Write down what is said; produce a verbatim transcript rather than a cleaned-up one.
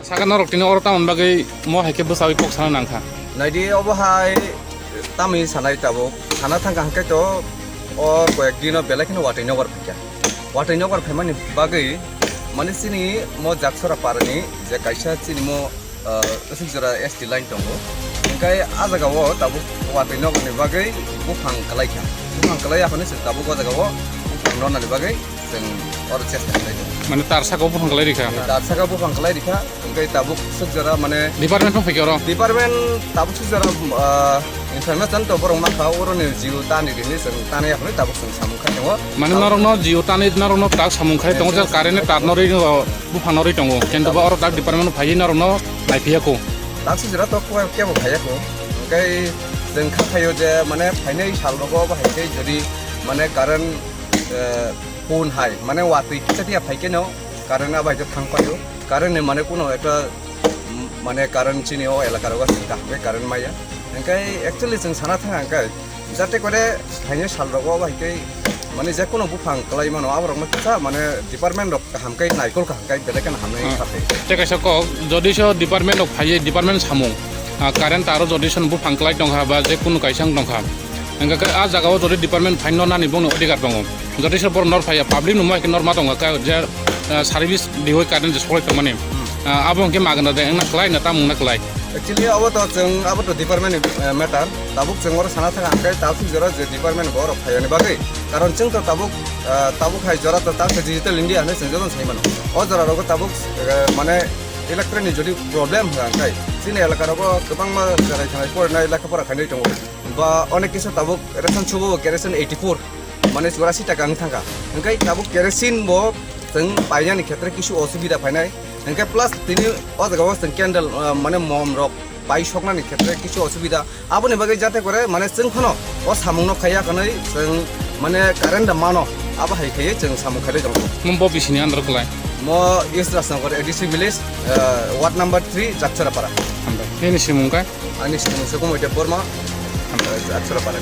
Saka norok tini oro tamoni bagwi mo hai khe bwsawi kok sana nangkha. Naidi obo hai tamwi sanai tabuk. Sana thangkha hwnkhe to o koyek dino belai kheno watwi nokbar phaikha. Watwi nokbar phaimani bagwi mani chini mo Jaksora parani je kaisa chini mo, ah, aswk jora S T line tongo. Hwnkhe a jagao tabuk watwi nokbarni bagwi buphang kwlaikha. Buphang kwlai aphano chwng tabuk o jagao buphang nornani bagwi chwng oro chesta khlai tongo. Mane tar saka buphang kwlai rikha? Tar saka buphang kwlai rikha, hwnkhe tabuk swk jora mane Department phano phaikha oro? Department tabuk swk jora, ah, information to borok mankha, oroni jio tani rini chwng tani aphano tabuk chwng samung khai tongo. Mane norokno jio tani norokno tak samung khai tongo, je current ni tar norwi buphang norwi tongo, kintu ba oro tak department phaiwi norokno naiphiya kho. Tak swk jora to kebo phaiya kho, hwnkhe chwng kha phaio je mane phainai sal rogo bahai khe jodi mane current, eh, phone hai, mane watwi kisa tiya phai khe no, current abai khe thang paio, current ni mane kuno ekta, mm, mane current chini o elaka rogo kaham khe current maya. Hwnkhe actually chwng sana thang hwnkhe jate kore phainai sal rogo abai khe mane je kuno buphang kwlai mano, aborok no kisa mane department rok kaham khe naikol kaham khe belai kheno hamnai kha khe. Tei kaisa kok, jodi so department rok phaiwi department samung, ah, current taro jodi so buphang kwlai tongkha ba je kunu kaisa wng tongkha, hwnkhe khe a jagao jodi department phai nornani bongni odhikar tongo. Jodi se borok nor phaiya, public no moi khe norma tongo, ka-, je, ah, service diwi current je soklai tongmani. Ah, abo hwnkhe magna de wngna kwlai na tamo wngna kwlai? Actually, abo to chwng, abo to department ni, eh, matter. Tabuk chwng oro sana thang hwnkhe tabuk jora je department bo rok phaiyani bagwi. Karon chwng to tabuk, ah, tabuk hai jora to tabuk digital India hinwi chwng jotono sai mano. O jora rogo tabuk, eh, mane electric ni jodi problem hwnkhe chini elaka rogo kwbangma cherai thanai porinai lekha pora khainai tongo. Ba onek kisa tabuk ration subo kerosene eighty four, mane churasi taka wng thangkha. Hwnkhe tabuk kerosene bo chwng painani khetre kisu osubida phainai. Hwnkhe plus tini o jaga o chwng candle, ah, mane mom rok pai soknani khetre kisu osubida. Aboni bagwi jate kore mane chwng phano o samung no khaiya hwnwi chwng mane current da mano. Abo hai khaiwi chwng samung khailai tongo. Mo bo bisini andro kwlai? Mo East Rajnagar A D C village, ah, ward number three, Jakchara para. Hambai. Nini simung khe? Ani simung se Kumoi Debbarma, Hambai. Jakchara para.